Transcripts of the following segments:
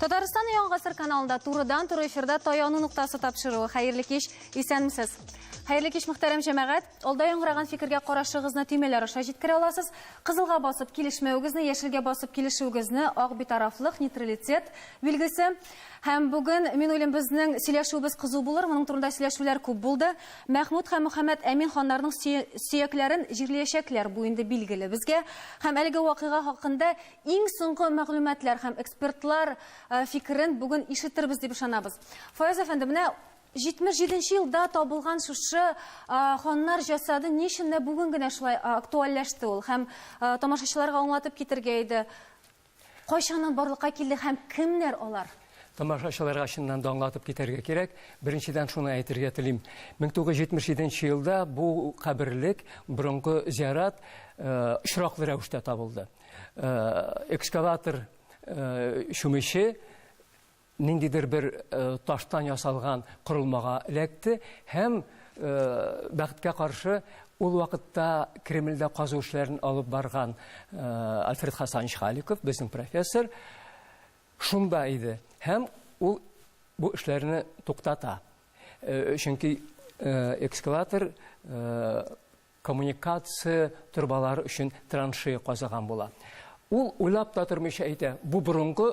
Татарстан Яңа гасыр каналында турыдан-туры эфирда Таяну ноктасы тапшыруы. Хәерле кич, исәнмесез. Хәерле кич, мөхтәрәм җәмәгать. Алда яңгыраган фикергә карашыгызны төймәләр аша җиткерә аласыз. Кызылга басып килешмәвегезне, яшелгә басып килешүегезне, ак битарафлык, нейтралитет билгесе. Һәм бүген, мин уйлыйм, безнең сөйләшүебез кызу булыр. Моның турында сөйләшүләр күп булды. Мәхмүд һәм Мөхәммәд Әмин ханнарның сөякләрен җирләячәкләр, бу инде билгеле безгә. Һәм әлеге вакыйга хакында Иң соңгы мәгълүматлар һәм экспертлар фикерен бүген ишетербез дип ышанабыз. Фаяз әфәнде, менә 77 нче елда табылган шушы ханнар җасады ни өчен менә бүген генә шулай актуальләште ул? Һәм тамашачыларга аңлатып китергә иде. Кайчаннан барлыкка килде һәм кемнәр алар? Тамашачыларга чыннан да аңлатып китәргә кирәк. Беренчедән шуны әйтергә телим. 1977 елда бу каберлек, борынгы зиярат очраклы рәвештә табылды. Экскаватор чүмече ниндидер бер таштан ясалган корылмага эләкте һәм бәхеткә каршы ул вакытта Кремльдә казу эшләрен алып барган Альфред Хасанович Халиков, безнең профессор, шунда иде һәм ул бу эшләрне туктата. Чөнки экскаватор коммуникация торбалары өчен траншея казыган була. Ул уйлап та тормыйча әйтә, бу борынгы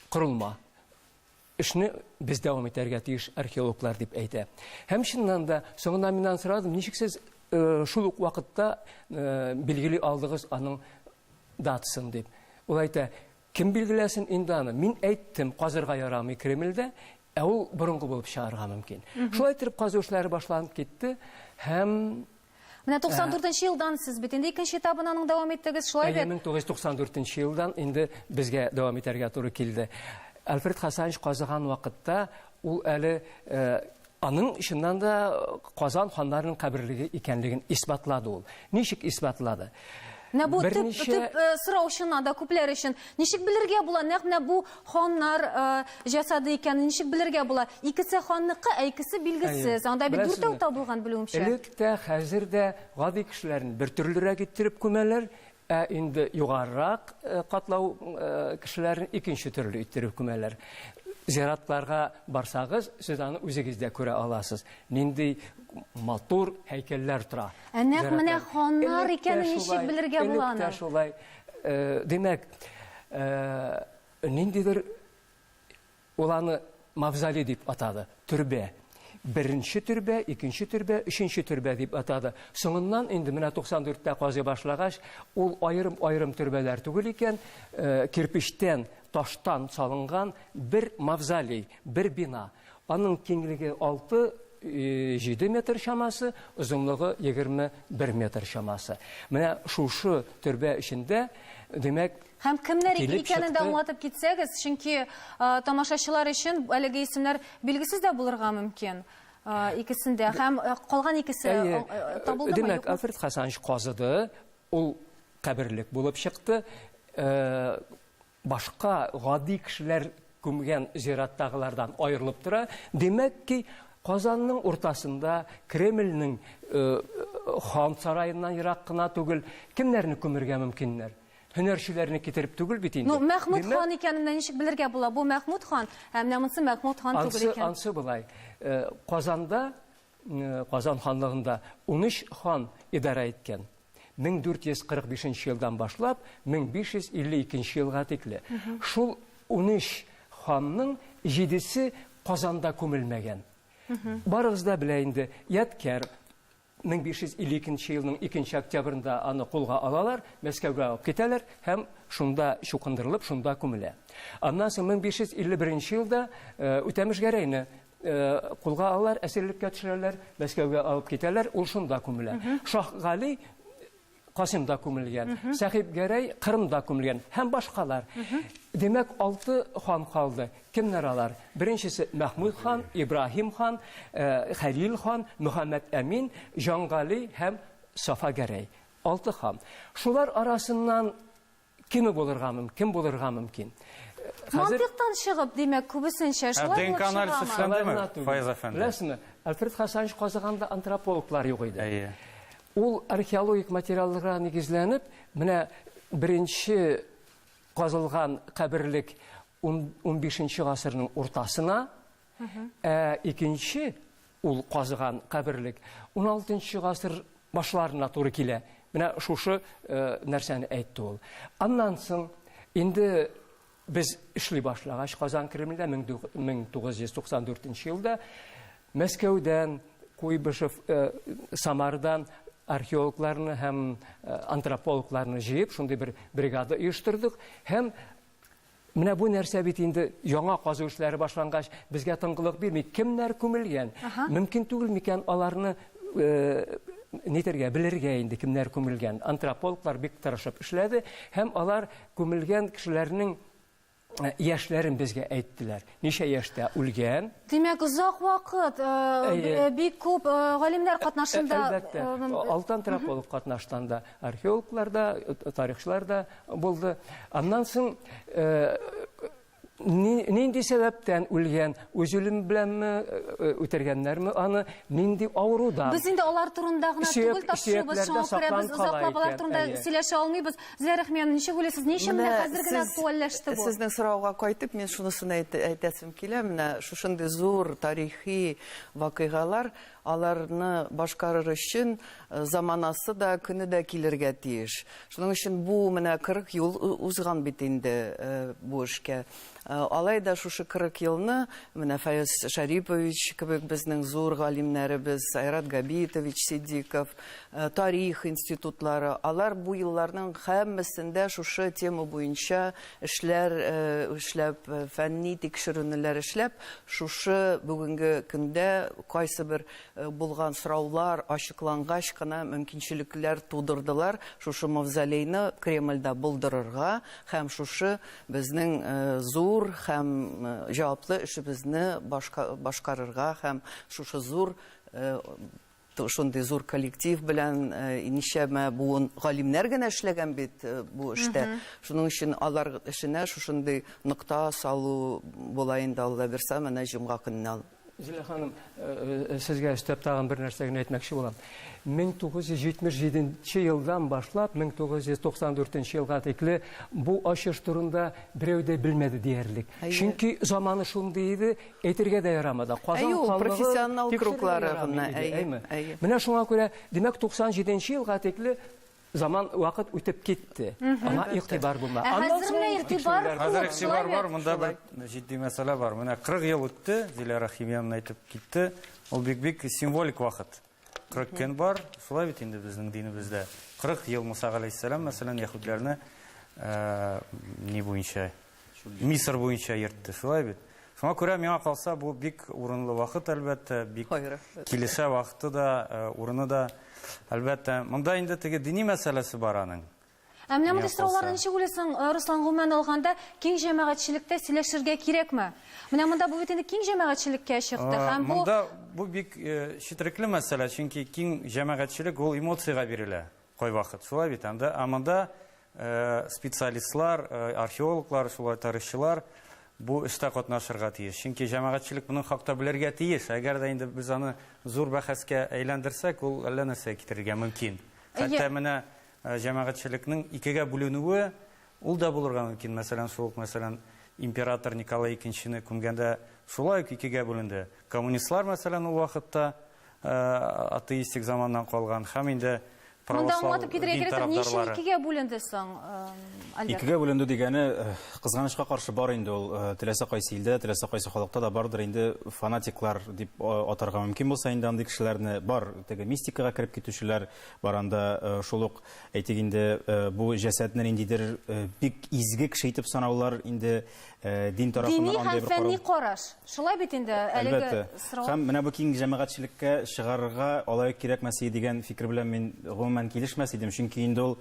корылма. Эшне без дәвам итәргә тиеш, археологлар, дип әйтә. Һәм чыннан да, соңыннан миннән сорадым, ничек сез шул ук вакытта билгели алдыгыз аның датасын дип. Ул әйтә, кем билгеләсен инде аны? Мин әйттем, казырга ярамый Кремльдә, ә ул борынгы булып чыгарга мөмкин. Шулай итеп казу эшләре башланып китте һәм Менә 94 нче елдан сез бит инде икенче этабын аның дәвам иттегез, шулай бит? 1994 елдан инде безгә дәвам итәргә туры килде. Альфред Хасанович казыган вакытта ул әле аның чыннан да Казан ханнарының каберлеге икәнлеген исбатлады ул. Ничек исбатлады? Менә бу төп, төп сорау чыннан да күпләр өчен. Ничек белергә була, нәкъ менә бу ханнар җасады икәнен ничек белергә була? Икесе ханныкы, ә икесе билгесез. Анда бит дүртәү табылган, белүемчә. Элек тә, хәзер дә гади кешеләрне бер төрлерәк иттереп күмәләр, ә инде югарырак катлау кешеләрен икенче төрле иттереп күмәләр. Зиратларга барсагыз, сез аны үзегез дә күрә аласыз. Нинди матур һәйкәлләр тора. Ә нәкъ менә ханнар икәнен ничек белергә була аны? Элек тә шулай. Димәк, ниндидер Ул аны мавзолей дип атады, төрбә. Беренче төрбә, икенче төрбә, өченче төрбә дип атады. Соңыннан инде менә 94 тә казый башлагач, ул аерым-аерым төрбәләр түгел икән, кирпечтән, таштан салынган бер мавзолей, бер бина. Аның киңлеге 6, 7 метр чамасы, озынлыгы 21 метр чамасы. Менә шушы төрбә эчендә, димәк, Һәм кемнәр икәнен дә аңлатып китсәгез, чөнки тамашачылар өчен әлеге исемнәр билгесез дә булырга мөмкин. Икесендә һәм калган икесе табылдымы? Димәк, Альфред Хасанович казыды, ул каберлек булып чыкты. Башка гади кешеләр күмгән зираттагылардан аерылып тора. Димәк ки, Казанның уртасында, Кремльнең хан сараеннан ерак кына түгел, кемнәрне күмергә мөмкиннәр? Һөнәрчеләрне китереп түгел бит инде. Ну, Мәхмүт хан икәнен менә ничек белергә була? Бу Мәхмүт хан, ә менә монысы Мәхмүт хан түгел икән. Ансы болай. Казанда, Казан ханлыгында 13 хан идарә иткән. 1445 елдан башлап 1552 елга тикле. Шул 13 ханның җидесе Казанда күмелмәгән. Барыгыз да белә инде, Ядкәр 1552 елның 2 октябрендә аны кулга алалар, Мәскәүгә алып китәләр һәм шунда чукындырылып, шунда күмелә. Аннан соң 1551 елда Үтәмеш Гәрәйне кулга алалар, әсирлеккә төшерәләр, Мәскәүгә алып китәләр, ул шунда күмелә. Шаһгали Касыймда күмелгән, Сәхиб Гәрәй Кырымда күмелгән һәм башкалар. Димәк, алты хан калды. Кемнәр алар? Беренчесе Мәхмүд хан, Ибраһим хан, Хәлил хан, Мөхәммәд Әмин, Җангали һәм Сафа Гәрәй. Алты хан. Шулар арасыннан кеме булырга мөмкин? Кем булырга мөмкин? Хәзер Мантыйктан чыгып, димәк, күбесенчә шулай булып ДНК анализ эшләндеме, Фаяз әфәнде? Беләсезме, Альфред Хасанович казыганда антропологлар юк иде. Әйе. Ул археологик материалларга нигезләнеп, менә беренче казылган каберлек 15 гасырның уртасына, ә икенче ул казыган каберлек 16 гасыр башларына туры килә. Менә шушы нәрсәне әйтте ул. Аннан соң инде без эшли башлагач Казан Кремльдә 1994 елда Мәскәүдән, Куйбышев, Самардан археологларны һәм антропологларны җыеп, шундый бер бригада оештырдык һәм менә бу нәрсә бит инде яңа казу эшләре башлангач безгә тынгылык бирми. Кемнәр күмелгән? Мөмкин түгел микән аларны нитәргә, белергә инде кемнәр күмелгән? Антропологлар бик тырышып эшләде һәм алар күмелгән кешеләрнең яшьләрен безгә әйттеләр. Ничә яшьтә үлгән? Димәк, озак вакыт, бик күп галимнәр катнашында. Әлбәттә, алты антрополог катнашты анда, археологлар да, тарихчылар да булды. Аннан соң нинди сәбәптән үлгән, үз үлеме беләнме, үтергәннәрме аны, нинди авырудан. Без инде алар турында гына түгел тапшыруыбыз, шуңа күрә без озаклап алар турында сөйләшә алмыйбыз. Зилә Рәхмияновна, ничек уйлыйсыз, ни өчен менә хәзер генә актуальләште бу? Сезнең сорауга кайтып, мин шунысын әйтәсем килә, менә шушындый зур тарихи вакыйгалар, аларны башкарыр өчен заманасы да, көне дә килергә тиеш. Шуның өчен бу менә 40 ел узган бит инде бу эшкә. Алай да шушы 40 елны менә Фаяз Шарипович кебек безнең зур галимнәребез, Айрат Габитович Сиддиков, тарих институтлары, алар бу елларның һәммәсендә шушы тема буенча эшләр эшләп, фәнни тикшеренүләр эшләп, шушы бүгенге көндә кайсы бер булган сораулар ачыклангач кына мөмкинчелекләр тудырдылар шушы мавзолейны Кремльдә булдырырга һәм шушы безнең зур һәм җаваплы эшебезне башкарырга һәм шушы зур шундый зур коллектив белән ничәмә буын галимнәр генә эшләгән бит бу эштә. Шуның өчен алар эшенә шушындый нокта салу була инде, Алла бирсә, менә җомга көнне. Зилә ханым, сезгә өстәп тагын бер нәрсә генә әйтмәкче булам. 1977 елдан башлап 1994 елга тикле бу ачыш турында берәү дә белмәде диярлек. Чөнки заманы шундый иде, әйтергә дә ярамады. Казан ханлыгы профессионал круглары гына. Менә шуңа күрә, димәк, 97 елга тикле заман вакыт үтеп китте. Аңа игътибар булмады. Ә хәзер менә игътибар күп. Хәзер игътибар бар, монда бер җитди мәсьәлә бар. Менә 40 ел үтте, Зилә Рәхимьяновна әйтеп китте. Ул бик-бик символик вакыт. 40 көн бар, шулай бит инде безнең динебездә. 40 ел Муса галәйһиссәлам, мәсәлән, яһүдләрне ни буенча, Мисыр буенча йөртте, шулай бит. Шуңа күрә миңа калса, бу бик урынлы вакыт, әлбәттә, бик килешә вакыты да, урыны да, әлбәттә. Монда инде теге дини мәсьәләсе бар аның. Ә менә мондый сорауларны ничек уйлыйсың, Руслан, гомумән алганда, киң җәмәгатьчелектә сөйләшергә кирәкме? Менә монда бу бит инде киң җәмәгатьчелеккә чыкты һәм бу Монда бу бик четерекле мәсьәлә, чөнки киң җәмәгатьчелек ул эмоциягә бирелә кайвакыт. Шулай бит, анда, ә монда специалистлар, археологлар, шулай тарихчылар бу эштә катнашырга тиеш. Чөнки җәмәгатьчелек моның хакта белергә тиеш. Әгәр дә инде без аны зур бәхәскә әйләндерсәк, ул әллә нәрсәгә китерергә мөмкин. Хәтта менә җәмәгатьчелекнең икегә бүленүе ул да булырга мөмкин. Мәсәлән, шул ук, мәсәлән, император Николай Икенчене күмгәндә шулай ук икегә бүленде. Коммунистлар, мәсәлән, ул вакытта атеистик заманнан калган һәм инде Монда православ аңлатып китәргә дин кирәктер, ни өчен тарафдарлары. икегә бүленде соң, Альберт? Икегә бүленде дигәне, кызганычка каршы бар инде ул, теләсә кайсы илдә, теләсә кайсы халыкта да бардыр инде фанатиклар дип атарга мөмкин булса инде андый кешеләрне, бар теге мистикага кереп китүчеләр бар анда, шул ук, әйтик инде, бу җәсәдне ниндидер бик изге кеше итеп санаулар инде дин тарафыннан Дини һәм андый бер фәнни карау. караш. Шулай бит инде әлеге Әлбәттә. сорау. Һәм менә бу киң җәмәгатьчелеккә чыгарырга алай ук кирәкмәс иде дигән фикер белән мин гомумән килешмәс идем. Чөнки инде ул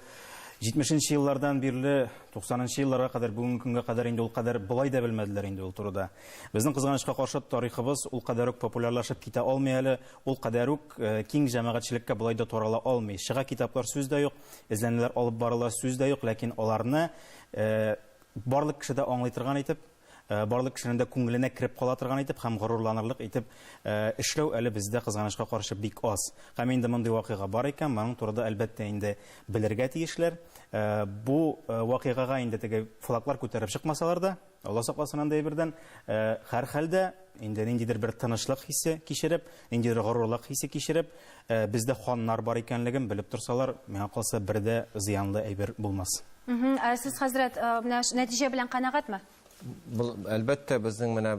70 еллардан бирле 90 елларга кадәр, бүгенге көнгә кадәр инде ул кадәр болай да белмәделәр инде ул турыда. Безнең кызганычка каршы тарихыбыз ул кадәр үк популярлашып китә алмый әле, ул кадәр үк киң җәмәгатьчелеккә болай да тарала алмый. Чыга китаплар, сүз дә юк, эзләнүләр алып барыла, сүз дә юк, ләкин аларны барлык кеше дә аңлый торган итеп, барлык кешенең дә күңеленә кереп кала торган итеп һәм горурланырлык итеп эшләү әле бездә, кызганычка каршы, бик аз. Һәм инде мондый вакыйга бар икән, моның турында, әлбәттә инде, белергә тиешләр. Бу вакыйгага инде теге флаглар күтәреп чыкмасалар да, Алла сакласын андый әйбердән, һәрхәлдә инде ниндидер бер тынычлык хисе кичереп, ниндидер горурлык хисе кичереп, бездә ханнар бар икәнлеген белеп торсалар, миңа калса, бер дә зыянлы әйбер булмас. Ә сез, хәзрәт, менә нәтиҗә белән канәгатьме? Әлбәттә, безнең менә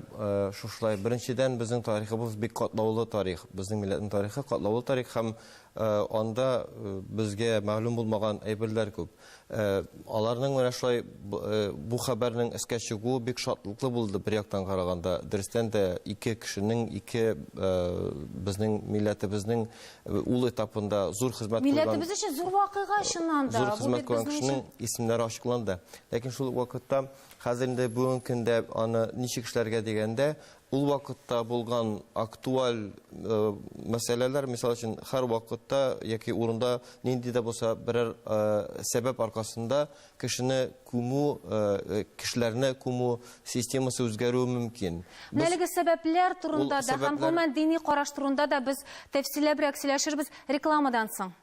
шушылай, беренчедән, безнең тарихыбыз бик катлаулы тарих. Безнең милләтнең тарихы катлаулы тарих һәм анда безгә мәгълүм булмаган әйберләр күп. Аларның менә шулай бу хәбәрнең өскә чыгуы бик шатлыклы булды бер яктан караганда. Дөрестән дә, ике кешенең, ике безнең милләтебезнең ул этапында зур хезмәт куйган. Милләтебез өчен зур вакыйга чыннан да. Зур хезмәт куйган кешенең исемнәре ачыкланды. Ләкин шул ук вакытта хәзер инде бүгенге көндә аны ничек эшләргә дигәндә, ул вакытта булган актуаль мәсьәләләр, мисал өчен, һәр вакытта яки урында нинди дә булса берәр сәбәп аркасында кешене күмү, кешеләрне күмү системасы үзгәрүе мөмкин. Менә әлеге сәбәпләр турында да һәм гомумән дини караш турында да без тәфсилләбрәк сөйләшербез рекламадан соң.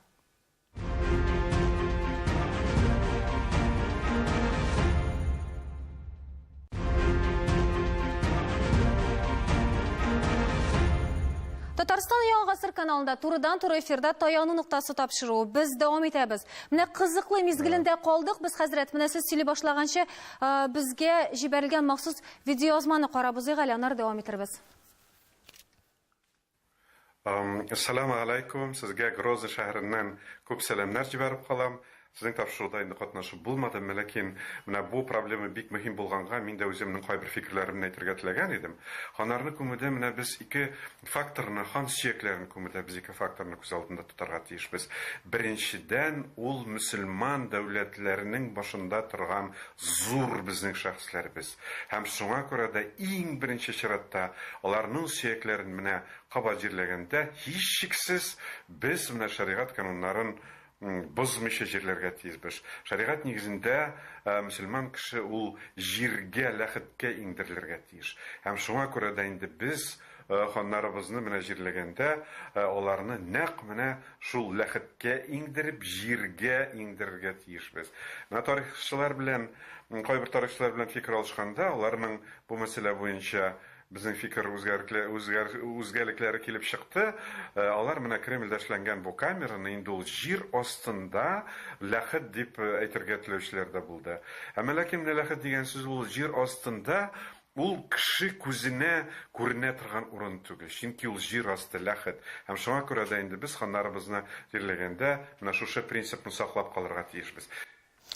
Татарстан Яңа гасыр каналында турыдан-туры эфирда Таяну ноктасы тапшыруы. Без дәвам итәбез. Менә кызыклы мизгелендә калдык без, хәзрәт. Менә сез сөйли башлаганчы, безгә җибәрелгән махсус видеоязманы карап узыйк әле, аннары дәвам итербез. Әссәламү аләйкүм, сезгә Грозный шәһәреннән күп сәламнәр җибәреп калам. Сезнең тапшыруда инде катнашып булмады, ләкин менә бу проблема бик мөһим булганга, мин дә үземнең кайбер фикерләремне әйтергә теләгән идем. Ханнарны күмүдә менә без ике факторны, хан сөякләрен күмүдә без ике факторны күз алдында тотарга тиешбез. Беренчедән, ул мөселман дәүләтләренең башында торган зур безнең шәхесләребез. Һәм шуңа күрә дә иң беренче чиратта аларның сөякләрен менә кабат җирләгәндә, һичшиксез, без менә шәригать кануннарын бозмыйча җирләргә тиешбез. Шәригать нигезендә мөселман кеше ул җиргә, ләхеткә иңдерелергә тиеш. Һәм шуңа күрә дә инде без ханнарыбызны менә җирләгәндә аларны нәкъ менә шул ләхеткә иңдереп, җиргә иңдерергә тиешбез. Менә тарихчылар белән, кайбер тарихчылар белән фикер алышканда, аларның бу мәсьәлә буенча безнең фикер үзгәлекләре килеп чыкты. Алар менә Кремльдә эшләнгән бу камераны инде ул җир астында ләхет дип әйтергә теләүчеләр дә булды. Әмма ләкин менә ләхет дигән сүз ул җир астында Ул кеше күзенә күренә торган урын түгел, чөнки ул җир асты, ләхет. Һәм шуңа күрә дә инде без ханнарыбызны җирләгәндә менә шушы принципны саклап калырга тиешбез.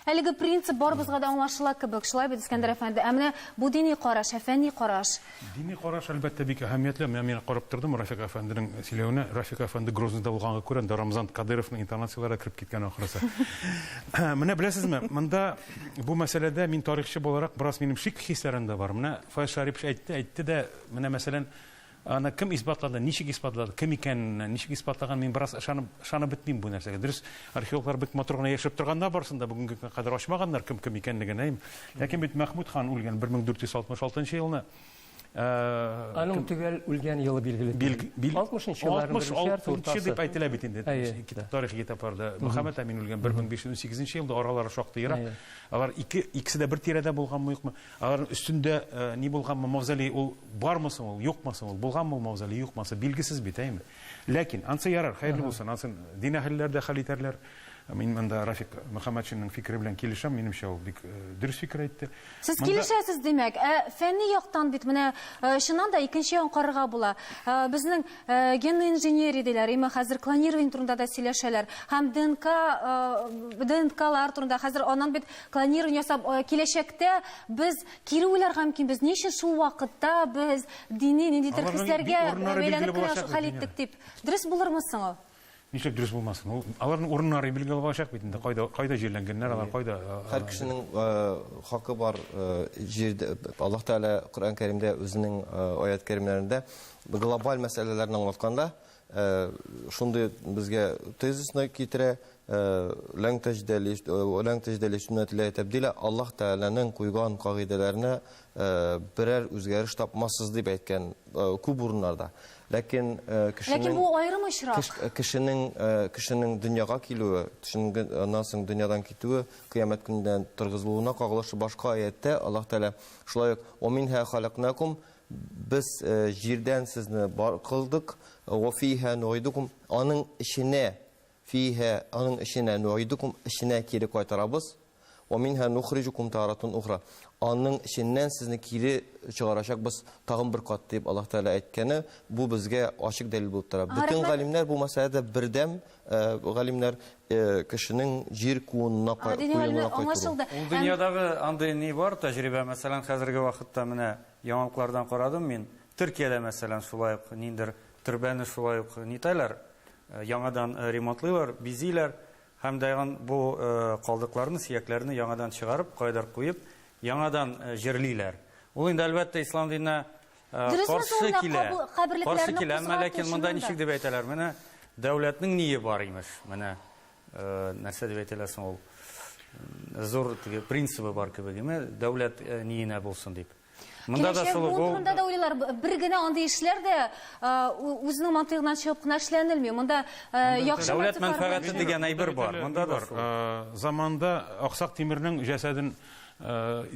Әлеге принцип барыбызга да аңлашыла кебек, шулай бит, Искәндәр әфәнде? Ә менә бу дини караш, ә фәнни караш? Дини караш, әлбәттә, бик әһәмиятле. Менә мин карап тордым Рафик әфәнденең сөйләвенә. Рафик әфәнде Грозныйда булганга күрә, анда Рамзан Кадыйровның интонацияләре кереп киткән ахрысы. Менә беләсезме, монда Бу мәсьәләдә мин тарихчы буларак бераз минем шик хисләрем дә бар. Менә Фаяз Шарипович әйтте, әйтте дә, менә мәсәлән, аны кем исбатлады, ничек исбатлады, кем икәнен, ничек исбатлаган, мин бераз ышанып, ышанып бетмим бу нәрсәгә. Дөрес, археологлар бик матур гына яшереп торганнар барысын да бүгенге көнгә кадәр ачмаганнар кем кем икәнлеген, әйме. Ләкин бит Мәхмүд хан үлгән 1466 елны. Аның төгәл үлгән елы билгеле түгел. 60 елларның беренче ярты уртасы. дип әйтелә бит инде тарихи китапларда. Мөхәммәд Әмин үлгән 1518 елда, аралары шактый ерак. Алар ике, икесе дә бер тирәдә булганмы, юкмы? Аларның өстендә ни булганмы, мавзолей ул бармы соң ул, юкмы соң ул, булганмы ул мавзолей, юкмы, билгесез бит, әйеме? Ләкин ансы ярар, хәерле булсын, ансын дин әһелләре дә хәл итәрләр. Мин монда Рафик Мөхәммәтшинның фикере белән килешәм, минемчә, ул бик дөрес фикер әйтте. Сез килешәсез, димәк. Ә фәнни яктан бит менә чыннан да икенче ягын карарга була. Безнең генный инженерия диләр, именно хәзер клонирование турында да сөйләшәләр. Һәм ДНК, ДНКлар турында хәзер аннан бит клонирование ясап, киләчәктә без кире уйларга мөмкинбез. Ни өчен шул вакытта без дини ниндидер хисләргә бәйләнеп кенә хәл иттек дип. Дөрес булырмы соң ул? Нишләп дөрес булмасын? Ул аларның урыннары билгеле булачак бит инде. Кайда кайда җирләнгәннәр, алар кайда? Һәр кешенең хакы бар җирдә. Аллаһ Тәгалә Коръән Кәримдә үзенең аят кәримнәрендә глобаль мәсьәләләрне аңлатканда, шундый безгә тезисны китерә, лән таҗида лән таҗида ли сөннәтилләһи тәбдиля, Аллаһ Тәгаләнең куйган кагыйдәләренә берәр үзгәреш тапмассыз дип әйткән күп урыннарда. Ләкин кешенең Ләкин бу аерым очрак. Кешенең кешенең дөньяга килүе, кешенең аннан соң дөньядан китүе, кыямәт көнендә торгызылуына кагылышлы башка аятьтә Аллаһ Тәгалә шулай ук «Ва минһа халакнакум» без җирдән сезне бар кылдык, «Ва фиһа нуидукум» аның эченә Фиһә, аның эченә, нуидукум, эченә кире кайтарабыз, вә минһә нухриҗукум таратун ухра, аның эченнән сезне кире чыгарачакбыз тагын бер кат, дип Аллаһ Тәгалә әйткәне, бу безгә ачык дәлил булып тора. Бөтен галимнәр бу мәсьәләдә бердәм, галимнәр кешенең җир куенына куенына кайтуы. Ул дөньядагы андый ни бар, тәҗрибә, мәсәлән, хәзерге вакытта менә яңалыклардан карадым мин, Төркиядә, мәсәлән, шулай ук ниндер төрбәне шулай ук нитәләр, Яңадан ремонтлыйлар, бизиләр һәм дә бу калдыкларны, сөякләрне яңадан чыгарып, кайдыр куеп, яңадан җирлиләр. Ул инде, әлбәттә, ислам диненә каршы килә. Каршы килә, әмма ләкин монда ничек дип әйтәләр? Менә дәүләтнең ние бар, имеш. Менә нәрсә дип әйтәләр соң ул? Зур теге принцибы бар кебек, име? Дәүләт ниенә булсын дип. Монда да шул ук. Турында да уйлыйлар. Бер генә андый эшләр дә үзенең мантыйгыннан чыгып кына эшләнелми. Монда яхшы дәүләт мәнфәгате дигән әйбер бар. Монда да шул. Заманда Аксак Тимернең җәсәден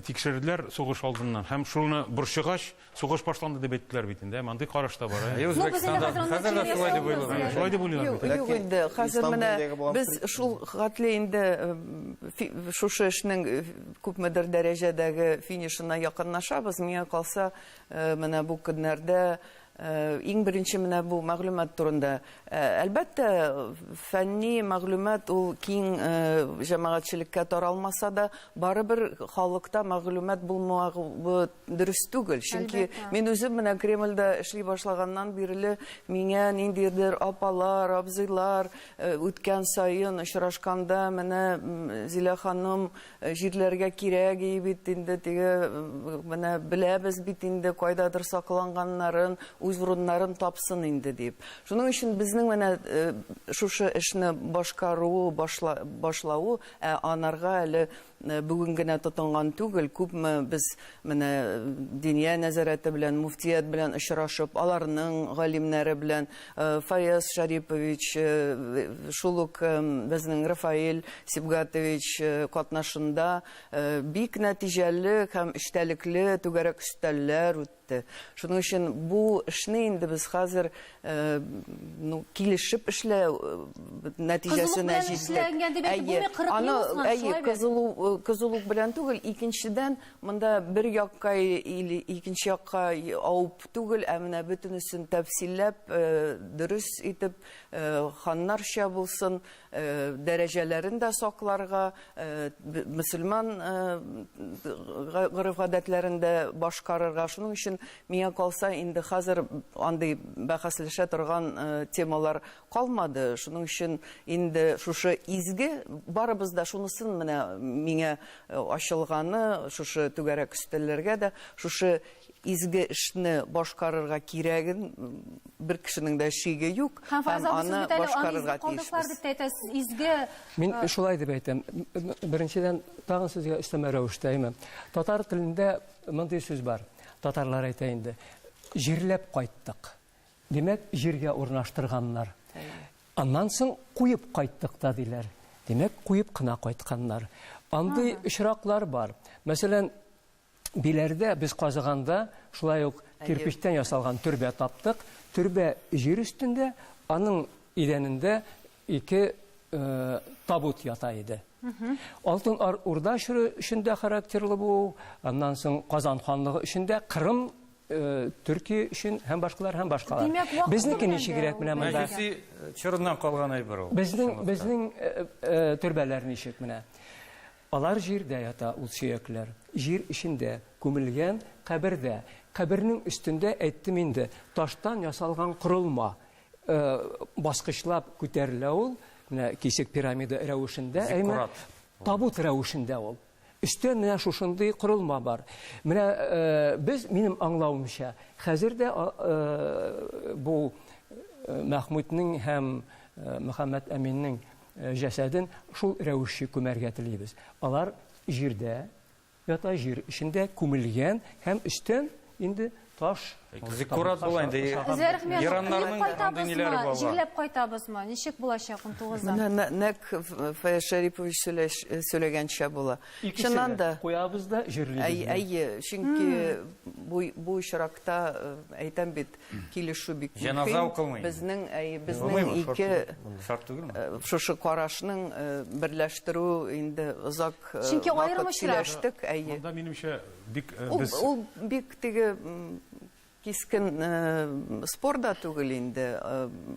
тикшерделәр сугыш алдыннан һәм шуны борчыгач, сугыш башланды дип әйттеләр бит инде. Мондый караш та бар. Үзбәкстанда хәзер дә шулай дип уйлыйлар. Шулай дип уйлыйлар бит. Юк инде, хәзер менә без шул хәтле инде шушы эшнең Күпмедер дәрәҗәдәге финишына якынлашабыз. Миңа калса, менә бу көннәрдә иң беренче менә бу мәгълүмат турында. Әлбәттә, фәнни мәгълүмат ул киң җәмәгатьчелеккә таралмаса да, барыбер халыкта мәгълүмат булмавы дөрес түгел. Чөнки мин үзем менә Кремльдә эшли башлаганнан бирле миңа ниндидер апалар, абзыйлар үткән саен очрашканда, менә Зилә ханым, Җирләргә кирәк и бит инде теге, менә беләбез бит инде кайдадыр сакланганнарын, үз урыннарын тапсын инде дип. Шуның өчен безнең менә шушы эшне башкаруы, башлавы, ә анарга әле бүген генә тотынган түгел, күпме без менә Диния нәзарәте белән, мөфтият белән очрашып, аларның галимнәре белән, Фаяз Шарипович, шул ук безнең Рафаэль Сибгатович катнашында бик нәтиҗәле һәм эчтәлекле түгәрәк өстәлләр үтте. Шуның өчен бу эшне инде без хәзер ну, килешеп эшләү нәтиҗәсенә җиттек. Әйе, аны, әйе, кызулык белән түгел, икенчедән, монда бер якка или икенче якка авып түгел, ә менә бөтенесен тәфсилләп, дөрес итеп, ханнарча булсын, дәрәҗәләрен дә сакларга, мөселман гореф-гадәтләрен дә башкарырга. Шуның өчен, миңа калса, инде хәзер андый бәхәсләшә торган темалар калмады. Шуның өчен инде шушы изге, барыбыз да шунысын менә миңа ачылганы, шушы түгәрәк өстәлләргә дә шушы изге эшне башкарырга кирәген бер кешенең дә шиге юк һәм һәм аны башкарырга тиешбез. Дип тә әйтәсез, изге. Мин шулай дип әйтәм. Беренчедән, тагын сезгә өстәмә рәвештә, әйме. Татар телендә мондый сүз бар. Татарлар әйтә инде. Җирләп кайттык. Димәк, җиргә урнаштырганнар. Аннан соң куеп кайттык та диләр. Димәк, куеп кына кайтканнар. Андый очраклар бар. Мәсәлән, Биләрдә без казыганда шулай ук кирпечтән ясалган төрбә таптык. Төрбә җир өстендә, аның идәнендә ике табут ята иде. Алтын Урда чоры өчен дә характерлы бу, аннан соң Казан ханлыгы өчен дә, Кырым, Төркия өчен һәм башкалар һәм башкалар. Димәк, вакыты Безнеке белән дә ничегрәк менә монда? Мәҗүси чорыннан калган әйбер ул. Безнең, безнең төрбәләр ничек менә? Алар җирдә ята, ул сөякләр. Җир эчендә, күмелгән кабердә. Кабернең өстендә, әйттем инде, таштан ясалган корылма. Баскычлап күтәрелә ул, менә кисек пирамида рәвешендә, әйме, табут рәвешендә ул. Өстә менә шушындый корылма бар. Менә без, минем аңлавымча, хәзер дә бу Мәхмүтнең һәм Мөхәммәд Әминнең җәсәден шул рәвешчә күмәргә телибез. Алар җирдә ята, җир эчендә күмелгән һәм өстән инде таш. Зиккурат була инде. Ираннарның андый ниләре булган. Җирләп кайтабызмы? Ничек булачак 19-да? Менә нәкъ Фаяз Шәрипович сөйләгәнчә була. Чыннан да. Куябыз да җирлибез. Әйе, чөнки бу очракта әйтәм бит, килешү бик мөһим. Җеназа укылмый. Безнең, әйе, безнең ике шарт түгелме? Шушы карашның берләштерү инде озак Чөнки аерым очрак. Сөйләштек, әйе. Монда минемчә бик без Ул бик теге кискен спор да түгел инде.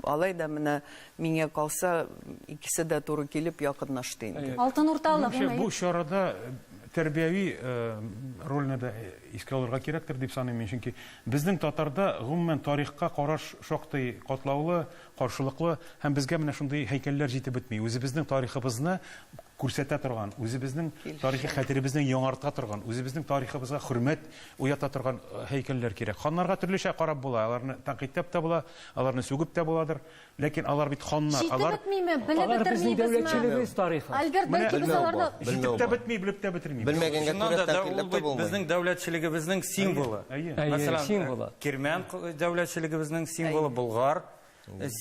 Алай да менә миңа калса икесе дә туры килеп якынлашты инде. Алтын урталык. Бу чарада тәрбияви рольне дә искә алырга кирәктер дип саныйм мин, чөнки безнең татарда гомумән тарихка караш шактый катлаулы, каршылыклы һәм безгә менә шундый һәйкәлләр җитеп бетми. Үзебезнең тарихыбызны күрсәтә торган, үзебезнең тарихи хәтеребезне яңарта торган, үзебезнең тарихыбызга хөрмәт уята торган һәйкәлләр кирәк. Ханнарга төрлечә карап була, аларны тәнкыйтьләп тә була, аларны сүгеп тә буладыр. Ләкин алар бит ханнар, алар Җитеп бетмиме, белеп Алар безнең бетермибезме? дәүләтчелегебез тарихы. Альберт, бәлки без аларны җитеп тә бетми, белеп тә бетермибез. Белмәгәнгә күрә тәнкыйтьләп тә булмый. Безнең дәүләтчелегебезнең символы. Мәсәлән, символы. Кирмән дәүләтчелегебезнең символы, Болгар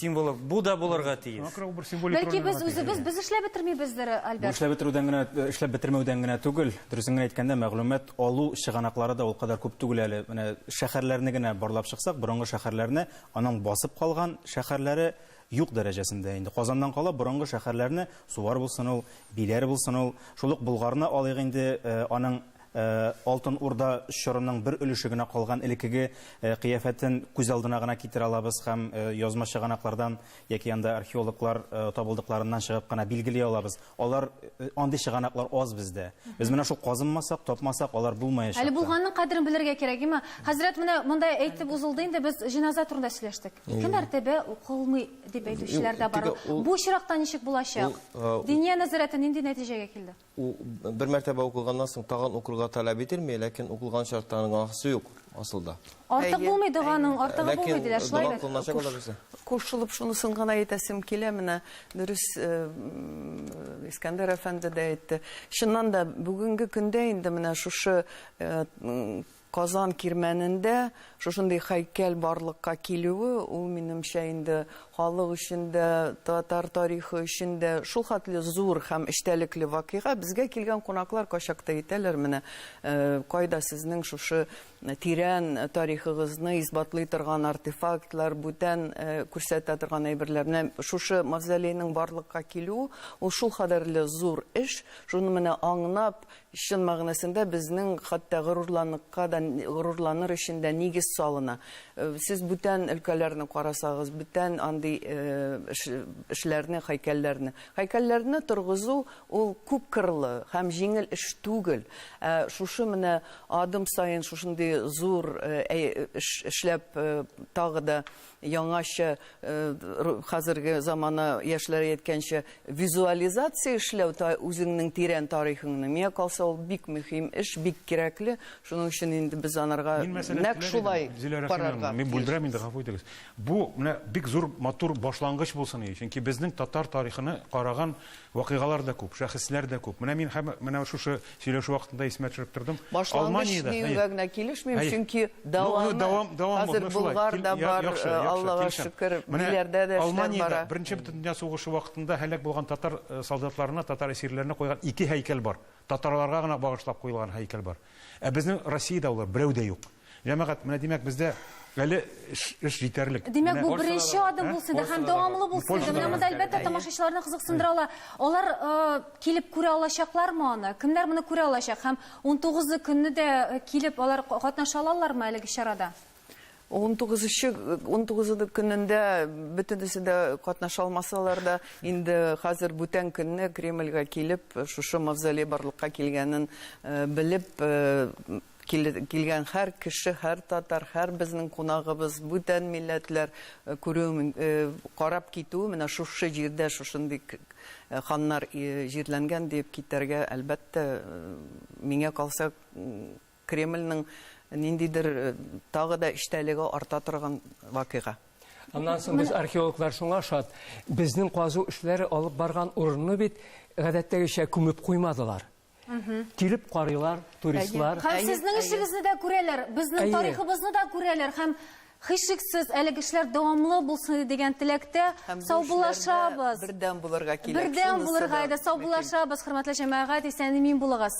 символы. Бу да булырга тиеш. Бәлки без үзебез без эшләп бетермибездер, Альберт. Бу эшләп бетерүдән генә, эшләп бетермәүдән генә түгел, дөресен генә әйткәндә, мәгълүмат алу чыганаклары да ул кадәр күп түгел әле. Менә шәһәрләрне генә барлап чыксак, борынгы шәһәрләрне, аның басып калган шәһәрләре юк дәрәҗәсендә инде. Казаннан кала борынгы шәһәрләрне, Сувар булсын ул, Биләр булсын ул, шул ук Болгарны алыйк инде, аның Алтын Урда чорының бер өлеше генә калган элеккеге кыяфәтен күз алдына гына китерә алабыз һәм язма чыганаклардан яки анда археологлар табылдыкларыннан чыгып кына билгели алабыз. Алар андый чыганаклар аз бездә. Без менә шул казынмасак, тапмасак, алар булмаячак. Әле булганның кадерен белергә кирәк, име? Хәзрәт, менә монда әйтеп узылды инде, без җеназа турында сөйләштек. Ике мәртәбә укылмый дип әйтүчеләр дә бар. Бу очракта ничек булачак? Диния нәзарәте нинди нәтиҗәгә килде? Ул бер мәртәбә укылганнан соң тагын укырга таләп ителми, ләкин укылган шартта аның гөнаһысы юк асылда. Артык булмый доганың, артыгы булмый диләр, шулай бит? Ләкин дога кылыначак ул нәрсә. Кушылып шунысын гына әйтәсем килә, менә дөрес Искәндәр әфәнде дә әйтте. Чыннан да бүгенге көндә инде менә шушы Казан кирмәнендә шушындый һәйкәл барлыкка килүе, ул минемчә инде халык өчен дә, татар тарихы өчен дә шул хәтле зур һәм эчтәлекле вакыйга. Безгә килгән кунаклар кайчакта әйтәләр, менә кайда сезнең шушы тирән тарихыгызны исбатлый торган артефактлар, бүтән күрсәтә торган әйберләр. Менә шушы мавзолейның барлыкка килүе, ул шул кадәрле зур эш, шуны менә аңлап, Чын мәгънәсендә безнең хәтта горурланыкка да, горурланыр өчен дә нигез салына. Сез бүтән өлкәләрне карасагыз, бүтән андый эшләрне, һәйкәлләрне. Һәйкәлләрне торгызу ул күпкырлы һәм җиңел эш түгел. Ә шушы менә адым саен шушындый зур эш эшләп тагы да яңача, хәзерге замана яшьләре әйткәнчә, визуализация эшләү үзеңнең тирән тарихыңны, миңа калса, ул бик мөһим эш, бик кирәкле. Шуның өчен инде без анарга нәкъ шулай карарга. Мин бүлдерәм инде, гафу итегез. Бу менә бик зур матур башлангыч булсын иде, чөнки безнең татар тарихына караган вакыйгалар да күп, шәхесләр дә күп. Менә мин һәм менә шушы сөйләшү вакытында исемә төшереп тордым. Башлангыч диюгә генә килешмим, чөнки дәвамы хәзер Болгарда бар, Аллага шөкер, Биләрдә дә эшләр бара. Беренче бөтендөнья сугышы вакытында һәлак булган татар солдатларына, татар әсирләренә куйган ике һәйкәл бар. Татарларга гына багышлап куелган һәйкәл бар. Ә безнең Россиядә алар берәү дә юк. Җәмәгать, менә димәк, бездә әле эш җитәрлек. Димәк, бу беренче адым булсын иде һәм дәвамлы булсын иде. Менә монда әлбәттә тамашачыларны кызыксындыра ала. Алар килеп күрә алачаклармы аны? Кемнәр моны күрә алачак? Һәм 19 көнне дә килеп алар катнаша алалармы әлеге чарада? 19 көнендә бөтенесе дә катнаша алмасалар да, инде хәзер бүтән көнне Кремльгә килеп, шушы мавзолей барлыкка килгәнен белеп, килгән һәр кеше, һәр татар, һәр безнең кунагыбыз, бүтән милләтләр күрү, карап китү, менә шушы җирдә шушындый ханнар җирләнгән дип китәргә, әлбәттә, миңа калса, Кремльнең ниндидер тагы да эчтәлеге арта торган вакыйга. Аннан соң без археологлар шуңа шат, безнең казу эшләре алып барган урынны бит гадәттәгечә күмеп куймадылар. Килеп карыйлар туристлар. Һәм сезнең эшегезне дә күрәләр, безнең тарихыбызны да күрәләр һәм һичшиксез әлеге эшләр дәвамлы булсын иде дигән теләктә саубуллашабыз. Бердәм булырга кирәк. Бердәм булырга иде, саубуллашабыз, хөрмәтле җәмәгать, исән-имин булыгыз.